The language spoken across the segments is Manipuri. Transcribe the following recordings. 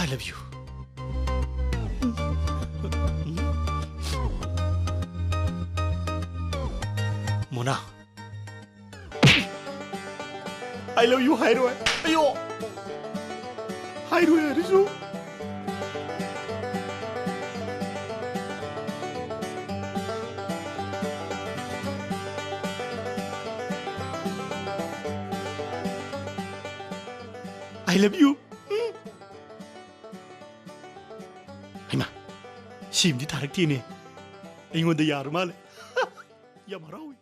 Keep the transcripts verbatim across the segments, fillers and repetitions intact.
I love you. Mona, I love you ꯍꯥꯏꯔꯣꯏ꯫ ꯑꯌꯣ! ꯍꯥꯏꯔꯣꯏ ꯍꯥꯏꯔꯁꯨ꯫ I love you. ꯍꯩꯃꯥ, ꯁꯤꯝꯗꯤ ꯊꯥꯔꯛꯇꯦꯅꯦ꯫ ꯑꯩꯉꯣꯟꯗ ꯌꯥꯔ ꯃꯥꯜꯂꯦ꯫ ꯌꯥꯝ ꯍꯔꯥꯎꯏ꯫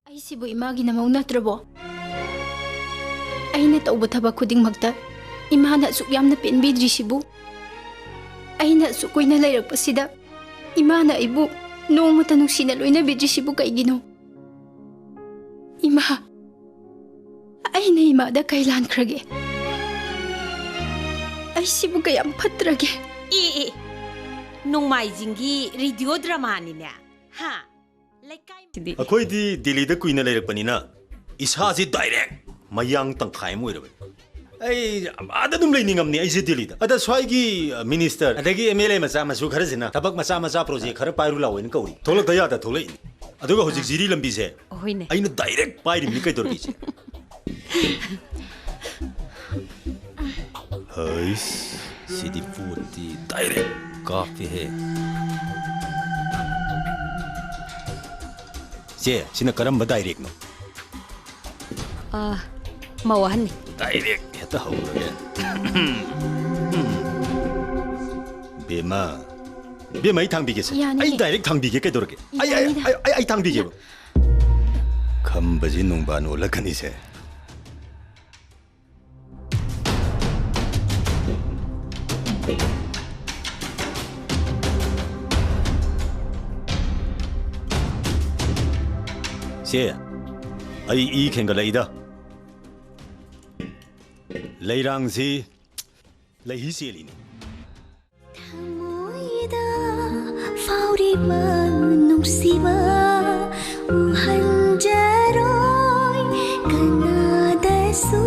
ꯑꯩꯁꯤꯕꯨ ꯏꯃꯥꯒꯤ ꯅꯃꯧ ꯅꯠꯇ꯭ꯔꯕꯣ? ꯑꯩꯅ ꯇꯧꯕ ꯊꯕꯛ ꯈꯨꯗꯤꯡꯃꯛꯇ ꯏꯃꯥꯅ ꯑꯁꯨꯛ ꯌꯥꯝꯅ ꯄꯦꯟꯕꯤꯗ꯭ꯔꯤꯁꯤꯕꯨ? ꯑꯩꯅ ꯑꯁꯨꯛ ꯀꯨꯏꯅ ꯂꯩꯔꯛꯄꯁꯤꯗ ꯏꯃꯥꯅ ꯑꯩꯕꯨ ꯅꯣꯡꯃꯇ ꯅꯨꯡꯁꯤꯅ ꯂꯣꯏꯅꯕꯤꯗ꯭ꯔꯤꯁꯤꯕꯨ ꯀꯩꯒꯤꯅꯣ? ꯏꯃꯥ, ꯑꯩꯅ ꯏꯃꯥꯗ ꯀꯩ ꯂꯥꯟꯈ꯭ꯔꯒꯦ? ꯑꯩꯁꯤꯕꯨ ꯀꯌꯥꯝ ꯐꯠꯇ꯭ꯔꯒꯦ? ꯑꯦ, ꯑꯦ, ꯅꯣꯡꯃꯥꯏꯖꯤꯡꯒꯤ ꯔꯦꯗꯤꯑꯣ ꯗ꯭ꯔꯃꯥꯅꯤꯅꯦ꯫ ꯍꯥ? ꯂꯩꯀꯥꯏ ꯁꯤꯗꯤ꯫ ꯑꯩꯈꯣꯏꯗꯤ ꯗꯤꯜꯂꯤꯗ ꯀꯨꯏꯅ ꯂꯩꯔꯛꯄꯅꯤꯅ ꯏꯁꯥꯁꯤ ꯗꯥꯏꯔꯦꯛ ꯃꯌꯥꯡ ꯇꯪꯈꯥꯏ ꯑꯃ ꯑꯣꯏꯔꯕꯅꯤ꯫ ꯑꯩ ꯑꯥꯗ ꯑꯗꯨꯝ ꯂꯩꯅꯤꯡꯉꯝꯅꯤ ꯑꯩꯁꯦ ꯗꯤꯜꯂꯤꯗ꯫ ꯑꯗ ꯁ꯭ꯋꯥꯏꯒꯤ, ꯑ, ꯃꯤꯅꯤꯁꯇꯔ ꯑꯗꯒꯤ ꯑꯦꯝ ꯑꯦꯜ ꯑꯦ ꯃꯆꯥ ꯃꯁꯨ ꯈꯔꯁꯤꯅ ꯊꯕꯛ ꯃꯆꯥ ꯃꯆꯥ ꯄ꯭ꯔꯣꯖꯦꯛ ꯈꯔ ꯄꯥꯏꯔꯨ ꯂꯥꯛꯑꯣꯅ ꯀꯧꯔꯤ꯫ ꯊꯣꯛꯂꯛꯇ ꯌꯥꯗ ꯊꯣꯛꯂꯛꯏꯅꯤ꯫ ꯑꯗꯨꯒ ꯍꯧꯖꯤꯛ ꯖꯤꯔꯤ ꯂꯝꯕꯤꯁꯦ ꯍꯣꯏꯅꯦ꯫ ꯑꯩꯅ ꯗꯥꯏꯔꯦꯛ ꯄꯥꯏꯔꯤꯕꯅꯤ ꯀꯩꯗꯧꯔꯒꯦ ꯏꯆꯦ? ꯍꯩꯁ, ꯁꯤꯗꯤ ꯄꯣꯠꯇꯤ ꯗꯥꯏꯔꯦꯛ ꯀꯥꯞꯄꯦꯍꯦ꯫ ꯆꯦ, ꯁꯤꯅ ꯀꯔꯝꯕ ꯗꯥꯏꯔꯦꯛꯅꯣ? ꯑ, ꯃꯧ ꯑꯍꯟꯅꯤ꯫ ꯗꯥꯏꯔꯦꯛ ꯍꯦꯛꯇ ꯍꯧꯔꯒꯦ꯫ ꯕꯦꯝꯃ, ꯕꯦꯝꯃ, ꯑꯩ ꯊꯥꯡꯕꯤꯒꯦꯁꯦ꯫ ꯌꯥꯅꯤꯌꯦ꯫ ꯑꯩ ꯗꯥꯏꯔꯦꯛ ꯊꯥꯡꯕꯤꯒꯦ, ꯀꯩꯗꯧꯔꯒꯦ? ꯑꯩ, ꯑꯩ, ꯌꯥꯅꯤꯗ꯫ ꯑꯩ, ꯑꯩ, ꯑꯩ ꯊꯥꯡꯕꯤꯒꯦꯕ꯫ ꯈꯝꯕꯁꯤ ꯅꯨꯡꯕꯥꯟ ꯑꯣꯜꯂꯛꯀꯅꯤꯁꯦ꯫ ꯁꯦ, ꯑꯩ ꯏ ꯈꯦꯡꯒꯠꯂꯛꯏꯗ꯫ ꯂꯩꯔꯥꯡꯁꯤ ꯂꯩꯍꯤ ꯆꯦꯜꯂꯤꯅꯤ꯫ ꯊꯃꯣꯏꯗ ꯐꯥꯎꯔꯤꯕ ꯅꯨꯡꯁꯤꯕ ꯎꯍꯟꯖꯔꯣꯏ ꯀꯅꯥꯗꯁꯨ꯫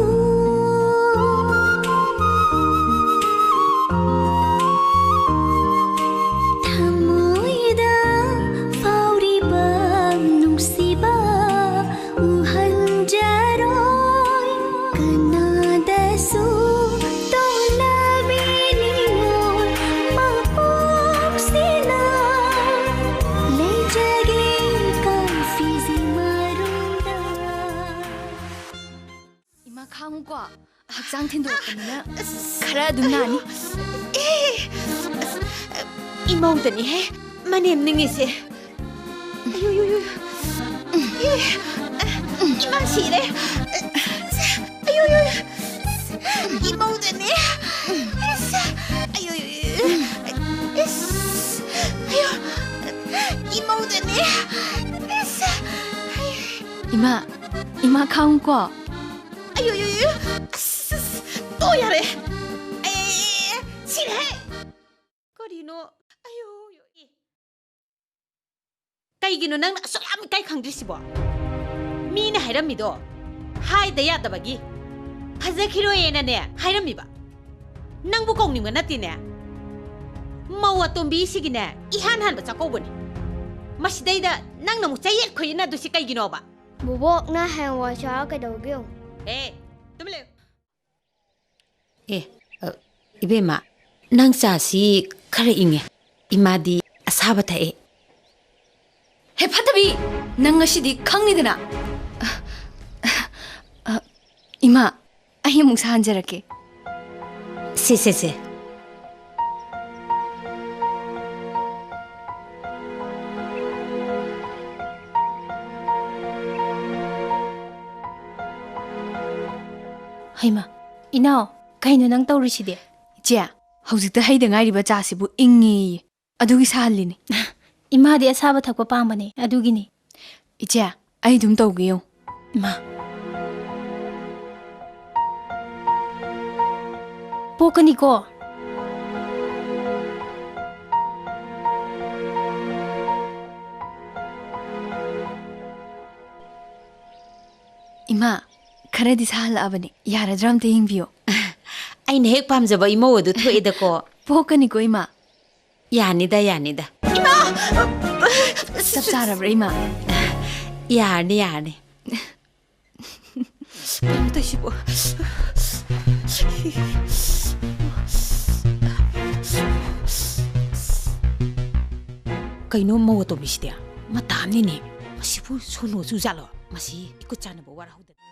ꯈꯔ ꯑꯗꯨꯝ ꯅꯥꯅꯤ꯫ ꯑꯦ, ꯑꯁ, ꯏꯃꯧꯗꯅꯤꯍꯦ ꯃꯅꯦꯝ ꯅꯤꯡꯉꯤꯁꯦ꯫ ꯑꯌꯣ, ꯌꯣ, ꯌꯣ꯫ ꯑꯦ, ꯏꯃꯥ ꯁꯤꯔꯦ꯫ ꯑꯌꯣ, ꯌꯣ, ꯌꯣ꯫ ꯏꯃꯧꯗꯅꯤ꯫ ꯑꯁ, ꯑꯌꯣ, ꯌꯣ, ꯌꯣ꯫ ꯑꯁ, ꯑꯌꯣ꯫ ꯏꯃꯧꯗꯅꯤ꯫ ꯑꯁ, ꯑꯌꯣ꯫ ꯏꯃꯥ, ꯏꯃꯥ ꯈꯥꯡꯉꯨꯀꯣ꯫ ꯑꯌꯣ, ꯌꯣ, ꯌꯣ꯫ ꯑꯁ, ꯑꯁ, ꯇꯣ ꯌꯥꯔꯦ꯫ ꯑꯦ, ꯁꯤꯔꯦ꯫ ꯀꯔꯤꯅꯣ? ꯑꯌꯣ, ꯌꯣ, ꯑꯦ꯫ ꯀꯩꯒꯤꯅꯣ ꯅꯪꯅ ꯑꯁꯨꯛ ꯌꯥꯝ ꯏꯀꯥꯏ ꯈꯪꯗ꯭ꯔꯤꯁꯤꯕꯣ? ꯃꯤꯅ ꯍꯥꯏꯔꯝꯃꯤꯗꯣ ꯍꯥꯏꯗ ꯌꯥꯗꯕꯒꯤ, ꯐꯖꯈꯤꯔꯣꯏꯌꯦꯅꯅꯦ ꯍꯥꯏꯔꯝꯃꯤꯕ꯫ ꯅꯪꯕꯨ ꯀꯧꯅꯤꯡꯕ ꯅꯠꯇꯦꯅꯦ꯫ ꯃꯧ ꯑꯇꯣꯝꯕꯤꯁꯤꯒꯤꯅꯦ ꯏꯍꯥꯟ ꯍꯥꯟꯕ ꯆꯥꯛꯀꯧꯕꯅꯤ꯫ ꯃꯁꯤꯗꯩꯗ ꯅꯪꯅ ꯑꯃꯨꯛ ꯆꯌꯦꯠ ꯈꯣꯏꯌꯦꯠꯅꯗꯣꯏꯁꯤ ꯀꯩꯒꯤꯅꯣꯕ? ꯕꯣꯕꯣꯛ, ꯅꯪ ꯍꯌꯦꯡꯋꯥꯏ ꯆꯥꯎꯔ ꯀꯩꯗꯧꯒꯦ ꯌꯦꯡꯉꯨ꯫ ꯑꯦ, ꯇꯨꯃꯤꯟ ꯂꯩꯌꯨ꯫ ꯑꯦ, ꯑ, ꯏꯕꯦꯝꯃ, ꯅꯪ ꯆꯥꯁꯤ ꯈꯔ ꯏꯪꯉꯦ꯫ ꯏꯃꯥꯗꯤ ꯑꯁꯥꯕ ꯊꯛꯑꯦ꯫ ꯍꯦ ꯐꯠꯇꯕꯤ! ꯅꯪ ꯉꯁꯤꯗꯤ ꯈꯪꯅꯤꯗꯅ꯫ ꯑ, ꯑ, ꯏꯃꯥ, ꯑꯩ ꯑꯃꯨꯛ ꯁꯥꯍꯟꯖꯔꯛꯀꯦ꯫ ꯁꯦ, ꯁꯦ, ꯁꯦ꯫ ꯍꯩꯃꯥ, ꯏꯅꯥꯎ, ꯀꯩꯅꯣ ꯅꯪ ꯇꯧꯔꯤꯁꯤꯗꯤ? ꯏꯆꯦ, ꯍꯧꯖꯤꯛꯇ ꯍꯩꯗ ꯉꯥꯏꯔꯤꯕ ꯆꯥꯁꯤꯕꯨ ꯏꯪꯉꯦꯌꯦ꯫ ꯑꯗꯨꯒꯤ ꯁꯥꯍꯜꯂꯤꯅꯤ꯫ ꯏꯃꯥꯗꯤ ꯑꯁꯥꯕ ꯊꯛꯄ ꯄꯥꯝꯕꯅꯦ, ꯑꯗꯨꯒꯤꯅꯤ꯫ ꯏꯆꯦ, ꯑꯩ ꯑꯗꯨꯝ ꯇꯧꯒꯦ ꯌꯦꯡꯉꯨ꯫ ꯏꯃꯥ꯫ ꯄꯣꯛꯀꯅꯤꯀꯣ? ꯏꯃꯥ, ꯈꯔꯗꯤ ꯁꯥꯍꯜꯂꯛꯑꯕꯅꯤ꯫ ꯌꯥꯔꯗ꯭ꯔꯥ ꯑꯝꯇ ꯌꯦꯡꯕꯤꯌꯣ꯫ ꯑꯩꯅ ꯍꯦꯛ ꯄꯥꯝꯖꯕ ꯏꯃꯧ ꯑꯗꯨ ꯊꯣꯛꯑꯦꯗꯀꯣ꯫ ꯄꯣꯛꯀꯅꯤꯀꯣ, ꯏꯃꯥ? ꯌꯥꯅꯤꯗ, ꯌꯥꯅꯤꯗ꯫ ꯏꯃꯥ! ꯆꯞ ꯆꯥꯔꯕ꯭ꯔꯥ, ꯏꯃꯥ? ꯌꯥꯔꯅꯤ, ꯌꯥꯔꯅꯤ꯫ ꯀꯩꯅꯣ ꯇꯧꯏꯁꯤꯕꯣ? ꯀꯩꯅꯣ ꯃꯧ ꯑꯇꯣꯝꯕꯤꯁꯤꯗꯤ? ꯃꯇꯥ ꯑꯃꯅꯤꯅꯦ꯫ ꯃꯁꯤꯕꯨ ꯁꯣꯅꯣ ꯆꯨꯖꯥꯠꯂꯣ? ꯃꯁꯤ ꯏꯀꯨꯠ ꯆꯥꯟꯅꯕ ꯋꯥꯔꯍꯧꯗꯅ꯫